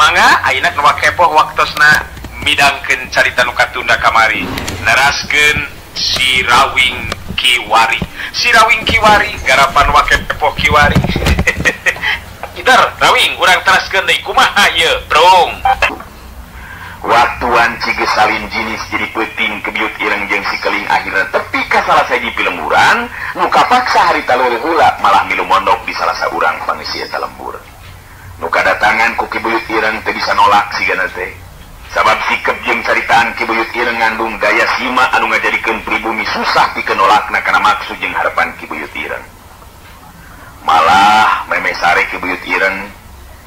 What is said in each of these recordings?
Mangga ayeuna nu kepoh waktosna midangkeun carita nu katunda kamari neraskeun Si Rawing Kiwari. Si Rawing Kiwari garapan wakepoh Kiwari. Kitar Rawing urang teraskeun deui kumaha ieu brong. Waktuan cigeus salin jinis jadi peuting kebiut ireng jeung si keling akhirna tepi ka salah sahiji pilemburan nu kapaksa harita leureun heula malah milu mondok di salah saurang pangeusi eta lembur. Nu kadatangan ku Ki Buyut Ireng teu bisa nolak sigana teh. Sabab sikep jeung caritaan Ki Buyut Ireng ngandung gaya sima anu ngajadikeun pribumi susah pikeun nolakna kana maksud jeung harapan Ki Buyut Ireng. Malah memeh sare Ki Buyut Ireng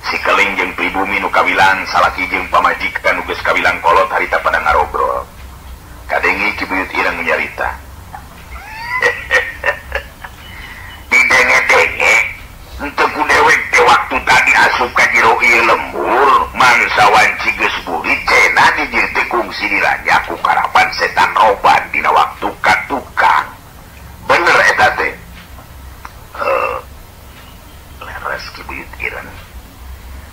si keling jeung pribumi nu kawilang salaki jeung pamajikan nu geus kawilang kolot harita pada ngarobrol. Kadengi Ki Buyut Ireng nyarita. Didenge-denge henteu ku dewek teh waktu tadi asup ka jero ieu lembur mangsa wanci geus burit cenah di dieu teh kungsi diranja ku karapan setan roban dina waktu ka tukang. Bener eta teh. Leres Ki Buyut Ireng.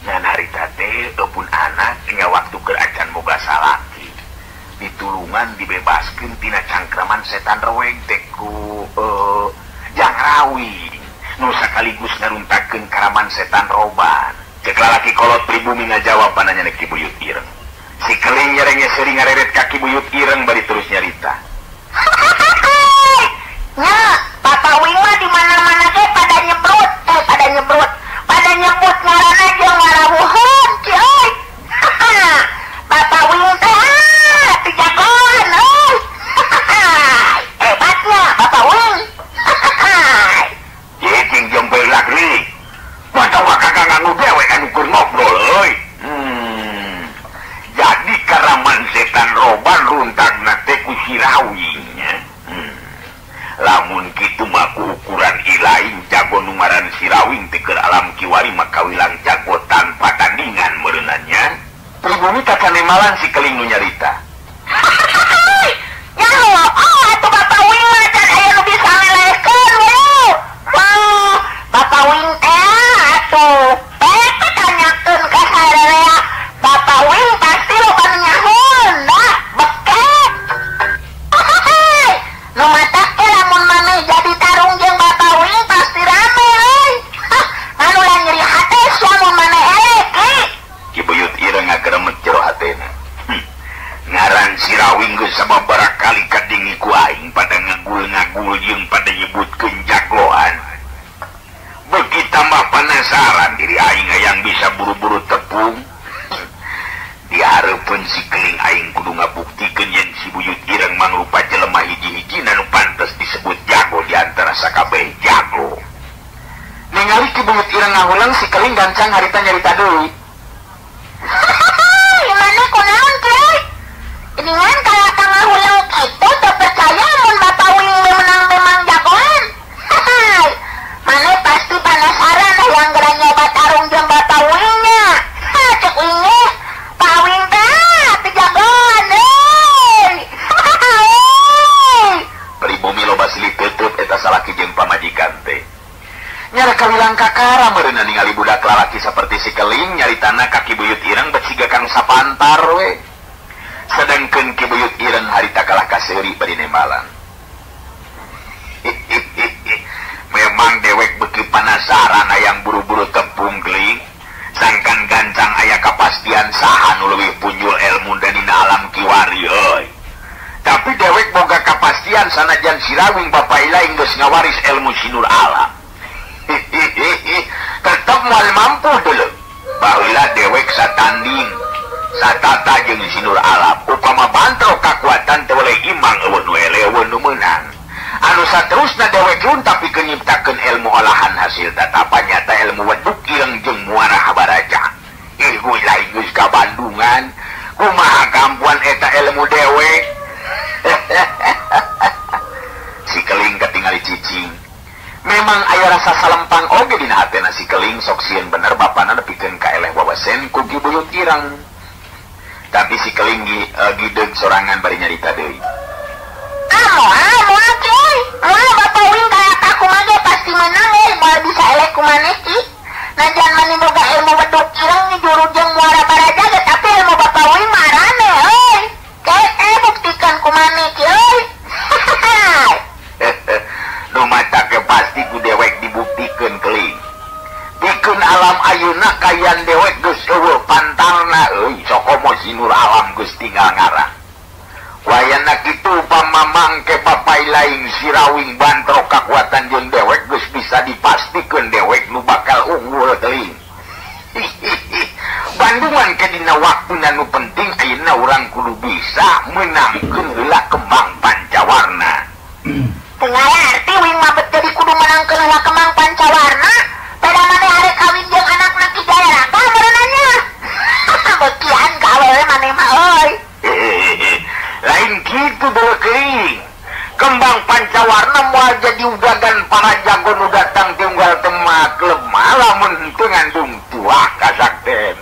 Ngan harita teh pun anak nya waktu keur acan boga salaki ditulungan dibebaskeun tina cangkraman setan roweg teh ku Jang Rawing nu sakaligus ngaruntakeun karaman setan roban. Cek lalaki kolot pribumi ngajawab pananyana Ki Buyut Ireng. Si keling nyerenge seuri ngareret ka Ki Buyut Ireng bari terus nyarita. Nya, Papa Wing mah di mana-mana ge pada nyebrut, pada nyebrut. Pada nyebut ngaranna jeung ngarawuheun ki euy. Bapak Wing teh teu jagoan euy. Hebatnya Bapak Wing. Ye jeung jompe lagri. Mata kakak nganggu dewe anu keur ngobrol euy. Jadi karaman setan roban runtagna teh ku si Rawing nya. Lamun kitu mah ku ukuran ilaing jago nu ngaran si Rawing teh keur alam kiwari mah kawilang jago tanpa tandingan meureunannya. Pribumi kacanemalan si keling nu nyarita. Nyaho, oh atuh Bapak Wing mah can aya nu bisa ngelehkeun we. Wah, Bapak Wing teh atuh pek tanyakeun ka sarerea. Bapak Wing pasti loba nu nyahoeun dah beket. Nu matak teh lamun maneh jadi tarung jeung Bapak Wing pasti rame euy. Anu ulah nyeri hate sia mun maneh eleh ki. Ki Buyut Ireng ngageremet jero hatena. Ngaran si Rawing geus sababaraha kali kadingi ku aing pada ngagul-ngagul jeung pada nyebutkeun jagoan. Beuki tambah penasaran diri aing hayang bisa buru-buru tepung. Dihareupeun si keling aing kudu ngabuktikeun yen si Buyut Ireng mangrupa jelema hiji-hijina nu pantes disebut jago di antara sakabeh jago. Ningali Ki Buyut Ireng ngahulang si keling gancang harita nyarita deui. Maneh kunaon ki? Geningan kalau ngahulang kitu teu percaya mun Bapak Wing menang memang jagoan. Maneh pasti penasaran hayang geura nyoba tarung jeung Bapak Wing nya. Cek Wing ge, Pak Wing teh teu jagoan euy. Pribumi loba silih teuteut eta salaki jeung pamajikan teh. Nyara kawilang kakara meureunna ningali budak lalaki saperti si keling nyaritana ka Ki Buyut Ireng bet siga kang sapantar we. Sedangkeun Ki Buyut Ireng harita kalah kaseuri bari nembalan. Memang dewek beuki panasaran hayang buru-buru tepung keling. Sangkan gancang aya kapastian saha nu leuwih punjul ilmu dina alam kiwari euy. Tapi dewek boga kapastian sanajan si Rawing bapa ilaing geus ngawaris ilmu sinur alam. Tetep moal mampu dulu. Baheula dewek satanding satata jeung sinur alam. Upama bantro kakuatan teu boleh imang eueuh nu eleh eueuh nu meunang. Anu saterusna dewek lunta pikeun nyiptakeun ilmu olahan hasil tatapan nyata ilmu weduk ireng jeung muara habaraja. Ih lain geus ka Bandungan. Kumaha kampuan eta ilmu dewek. Si keling katingali cicing. Memang aya rasa salempang oge dina hatena si keling sok sieun bener bapana nepikeun ka eleh wawasen ku Ki Buyut Ireng. Tapi si keling gideug sorangan bari nyarita deui. Ah, moal ki euy. Moal Bapak Wing kayak aku mah ge pasti menang euy, moal bisa eleh ku maneh ki. Najan maneh boga ilmu weduk ireng juru jeung muara. Sedengkeun alam ayeuna kayan dewek geus eueuh pantalna euy sokomo sinur alam geus tinggal ngarang. Wayana kitu upama mangke bapai lain Sirawing bantrok kakuatan jeung dewek geus bisa dipastikeun dewek nu bakal unggul teuing. Bandungan ke dina waktuna nu penting ayeuna urang kudu bisa meunangkeun heula kembang pancawarna. Teu ngarti wing mah bet jadi kudu meunangkeun heula kembang pancawarna. Pada maneh arek kawin jeung anakna Ki Jayaraga meureunanya. Beukian ka awewe maneh mah euy. Lain kitu deuleu keuing. Kembang pancawarna moal jadi ugagan para jago nu datang tinggal temak lemah lamun henteu ngandung tuah kasakten.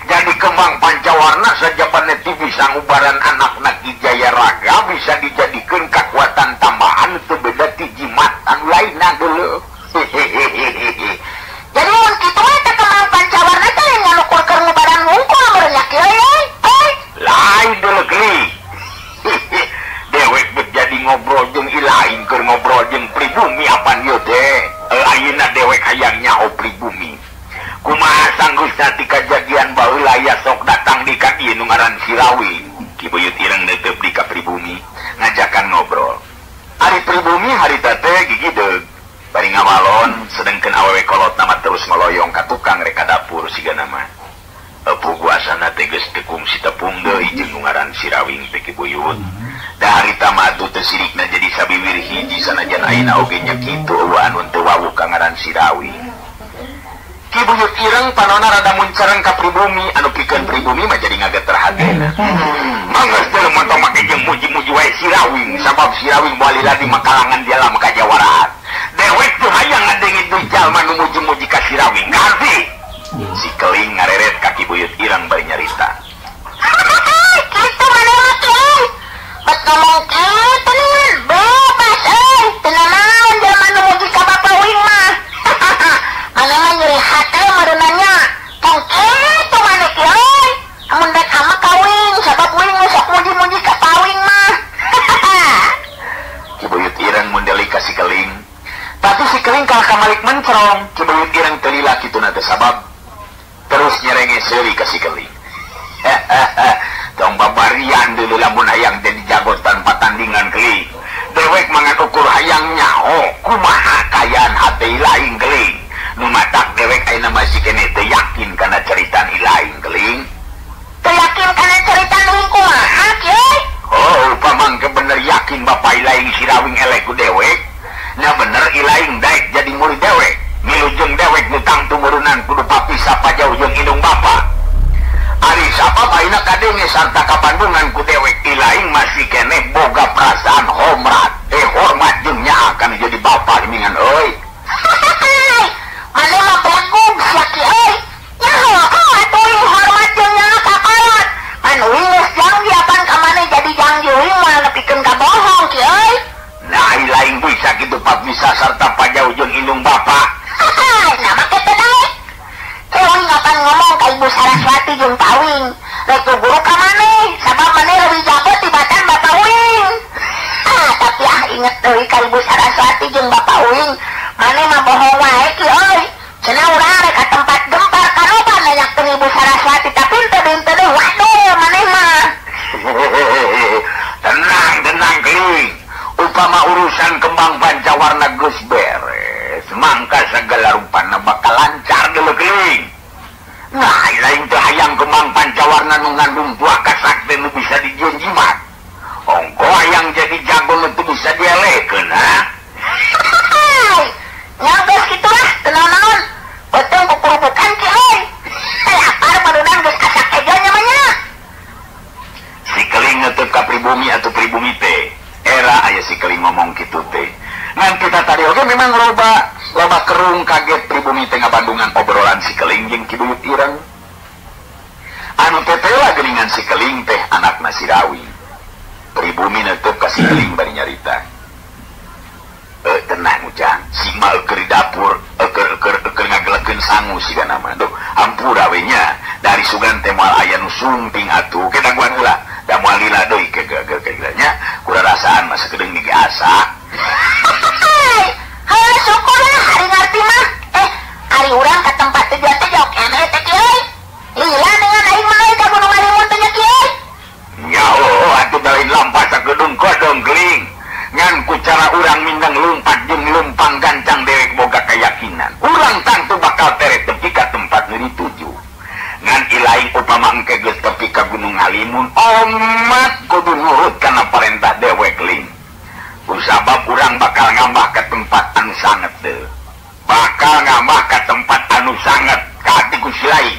Jadi kembang pancawarna sajabana ti bisa ngubaran anakna Ki Jayaraga bisa dijadikeun kakuatan tambahan teu beda ti jimat anu lainna deuleu. Jadi mun kitu we teh kembang pancawarna teh lain ngalukur keur ngubaran hungkul meureun nya kieu euy. Lain deuleu keuing. Dewek bet jadi ngobrol jeung ilaing keur ngobrol jeung pribumi apan ieu teh. Ayeuna dewek hayang nyaho pribumi. Kumaha sanggusna ti kajadian baheula aya sok datang di ka ieu nu ngaran Sirawing. Ki Buyut Ireng neuteup di ka pribumi ngajakan ngobrol. Ari pribumi harita teh gigideug bari ngawalon sedengkeun awewe kolotna mah terus ngoloyong ka tukang rek ka dapur sigana mah. Pugu asana teh geus teu kungsi tepung deui jeung nu ngaran Sirawing teh Ki Buyut. Da harita mah atuh teu sirikna jadi sabiwir hiji sanajan ayeuna oge nya kitu eueuh anu teu wawuh ka ngaran Sirawing. Ki Buyut Ireng panona rada muncereng ka pribumi anu pikeun pribumi mah jadi ngageter hatena. Manggeus teu moto make jeung muji-muji wae Sirawing sabab Sirawing moal lila di makalangan di alam kajawaraan. Dewek teu hayang ngadenge deui jalma nu muji-muji ka Sirawing. Ngarti? Si keling ngareret ka Ki Buyut Ireng bari nyarita. Kitu maneh mah kieu. Bet ngomong kitu nih bebas euy. Teu nanaon jalma nu muji ka bapa uing mah. Maneh mah nyeri hate meureunanya. Tong kitu maneh kieu euy. Amun rek ama ka uing sabab uing nu sok muji-muji ka pawing mah. Ki Buyut Ireng mundelik ka si keling. Tapi si keling kalah kamalik mencrong. Ki Buyut Ireng teu lila kituna teh sabab terus nyerenge seuri ka si keling. Tong babarian deuleu lamun hayang jadi jago tanpa tandingan keling. Dewek mangan ukur hayang nyaho kumaha kayaan hate lain keling. Nu matak dewek ayeuna masih keneh teu yakin kana ceritaan ilaing keling. Teu yakin kana ceritaan uing kumaha kieu? Oh, upamang bener yakin bapa ilaing Sirawing eleh ku dewek. Nya bener ilaing daek jadi murid dewek. Milu jeung dewek nu tangtu murunan kudu papisah pajauh jeung indung bapa. Ari sabab ayeuna kadenge sarta kapandungan ku dewek ilaing masih keneh boga perasaan hormat. Hormat jeung nyaah kana jadi bapa geuningan euy. Maneh mah belagug sia ki euy. Nyaho atuh uing hormat jeung nyaah ka kolot. Pan uing geus janji apan ka maneh jadi janji uing moal nepikeun ka bohong ki euy. Nah ilaing bisa kitu papisah sarta pajauh jeung indung bapa. Nah make teu daek. Teh uing apan ngomong ka Ibu Saraswati jeung Pak Uing. Rek guru ka maneh sabab maneh leuwih jago tibatan Bapak Uing. Tapi ah inget deui ka Ibu Saraswati jeung Bapak Uing. Maneh mah bohong wae ki euy. Cenah urang rek ka tempat gempar karoban nanyakeun Ibu Saraswati tapi teu deui deui waduh maneh mah. Tenang tenang keling. Upama urusan kembang pancawarna geus beres, mangka segala rupana bakal lancar deuleu keling. Nah, lain teh hayang kembang pancawarna nu ngandung buah kasakten nu bisa dijieun jimat. Ongko hayang jadi jago nu teu bisa dielekeun ha. Nya geus kitu lah, teu naon-naon. Beuteung kukurubukan ki euy. Lapar barudan geus asak ejo nya mah nya. Si keling neuteub ka pribumi atuh pribumi teh. Era aya si keling ngomong kitu teh. Ngan kita tadi oge memang loba loba kerung kaget pribumi teh ngabandungan obrolan si keling jeung Ki Buyut Ireng. Anu tetela geuningan si keling teh anakna Sirawing. Pribumi neuteub ka si keling bari nyarita. Tenang ujang, si mah eueur di dapur, eueur ngagelekeun sangu sigana mah. Duh, hampura we nya. Dari sugan teh moal aya nu sumping atuh, ke daguan ulah. Da moal lila deui ke nya. Kurarasaan mah sakedeung ge asa. Heuh, syukurlah ari ngarti mah. Ari urang ka tempat Timun omat kudu nurut kana parentah dewek ling. Kusabab urang bakal ngambah ke tempat anu sanget deh. Bakal ngambah ke tempat anu sanget ka ku si lain.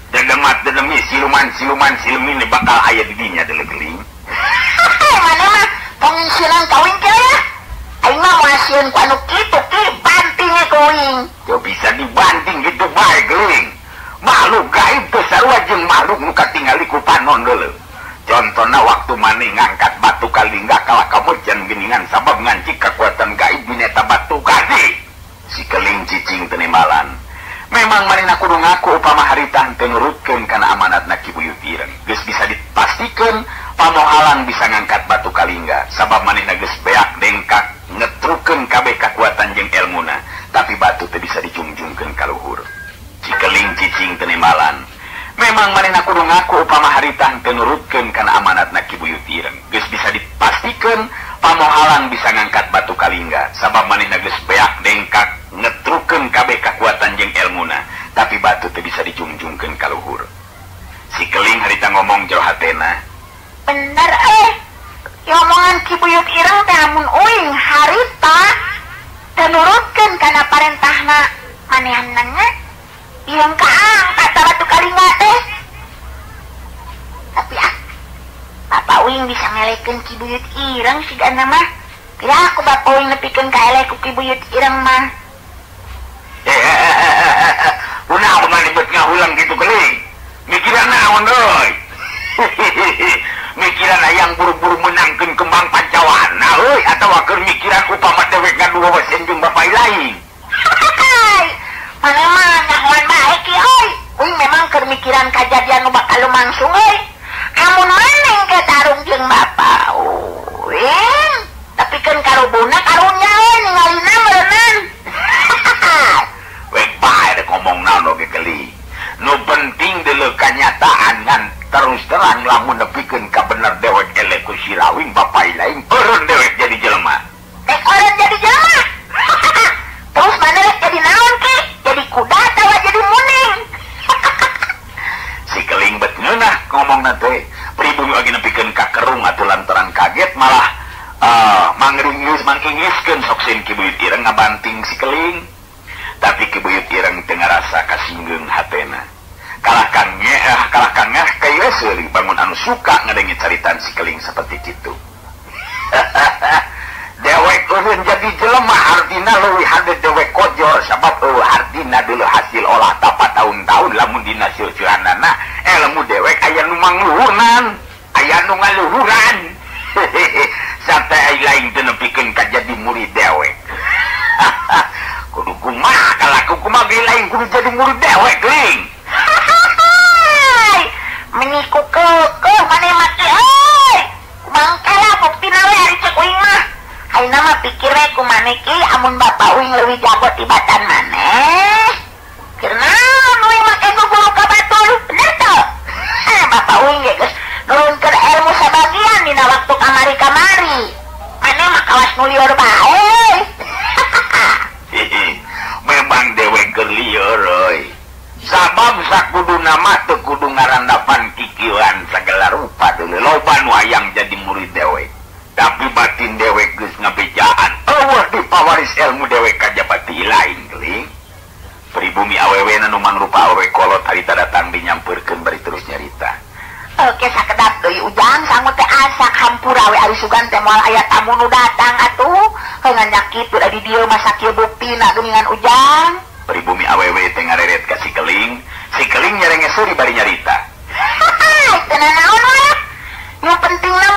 Dedemat dedemi siluman-siluman silmi bakal aya di dinya deuleu keling. Mana mah pengisilan kawin ke ya? Aing mah moal sieun ku anu kitu ki banting ku uing. Teu bisa dibanting gitu bae geuning. Makhluk gaib teu sarua jeung makhluk nu katingali ku panon deuleu. Contona waktu maneh ngangkat batu kalingga kalah kamujan geuningan sabab ngancik kekuatan gaib dina eta batu kadi. Si keling cicing teu nembalan. Memang manehna kudu ngaku upama harita teu nurutkeun kana amanatna Ki Buyut Ireng. Geus bisa dipastikeun pamohalang bisa ngangkat batu kalingga sabab manehna geus beak dengkak ngetrukeun kabeh kakuatan jeung elmuna, tapi batu teu bisa dijungjungkeun ka luhur. Si keling cicing teu nembalan. Memang manehna kudu ngaku upama harita teu nurutkeun kana amanatna Ki Buyut Ireng. Geus bisa dipastikeun pamohalang bisa ngangkat batu kalingga sabab manehna geus beak dengkak ngetrukeun kabeh kakuatan jeung elmuna, tapi batu teu bisa dijungjungkeun ka luhur. Si keling harita ngomong jero hatena, bener omongan Ki Buyut Ireng teh amun uing harita teu nurutkeun kana parentahna manehanna ieu kaangkat batu kalingga teh. Tapi Bapak uing bisa ngelekeun Ki Buyut Ireng sigana mah. Kira aku Bapak uing nepikeun ka elek ku Ki Buyut Ireng mah. Kunaon maneh bet ngahulang kitu keling? Mikiran naon deui? Mikiran hayang buru-buru menangkeun kembang pancawana euy atawa keur mikiran upama dewek ngadu wawasen jeung bapak lain. Maneh mah nyahoan bae ki euy. Uing memang keur mikiran kajadian nu bakal lumangsung euy. Amun maneh ke tarung jeung bapak uing, tapi keun karubuna karunya euy ningalina meureunnan. Wek bae rek ngomong naon oge keling. Nu penting deuleu kanyataan ngan terus terang lamun nepikeun ka bener dewek elek ku si Rawing bapak lain eureun dewek jadi jelema. Rek eureun jadi jelema. Terus mana rek jadi naon ki? Jadi kuda atawa jadi muning? Si keling bet ngeunah ngomongna teh. Pribumi lagi nepikeun ka kerung atuh lantaran kaget malah mangringgis mangkingiskeun sok sin Ki Buyut Ireng ngabanting si keling. Tapi Ki Buyut Ireng teu ngarasa kasinggeung hatena. Kalah kang ngeh kayak seuri bangun anu suka ngadenge caritaan si keling seperti kitu. Dewek eureun jadi jelema artina leuwih hade dewek kojor sabab eueuh artina dulu hasil olah tapa tahun-tahun lamun dina silsilanana ilmu dewek aya nu mangluhunan, aya nu ngaluhuran. Sampai ai lain teu nepikeun ka jadi murid dewek. Kudu kumaha kalaku kumaha ge lain kudu jadi murid dewek ling. Meniku keukeh maneh mah ki euy. Mangkala buktina we ari cek uing mah. Ayeuna mah pikir we ku maneh ki amun bapak uing leuwih jago tibatan maneh. Keur naon uing make guguru ka batur, bener teu? Bapak uing ge geus nurunkeun ilmu sabagian dina waktu kamari-kamari. Maneh mah kawas nu lieur bae. Memang dewek keur lieur euy. Sabab sakuduna mah teu kudu ngarandapan kikieuan sagala rupa deuleu loba nu hayang jadi murid dewek. Tapi batin dewek geus ngabejaan eueuh dipawaris ilmu dewek ka japati lain geuling. Pribumi awewena nu mangrupa awewe kolot harita datang dinyampeurkeun bari terus nyarita. Oke sakedap deui ujang sangu teh asak hampura we ari sugan teh moal aya tamu nu datang atuh. Heuh ngan kitu da di dieu mah sakieu buktina geuningan ujang. Pribumi awewe teh ngareret ka si keling, si keling nyarenge seuri bari nyarita. Teu nanaon we. Nu pentingna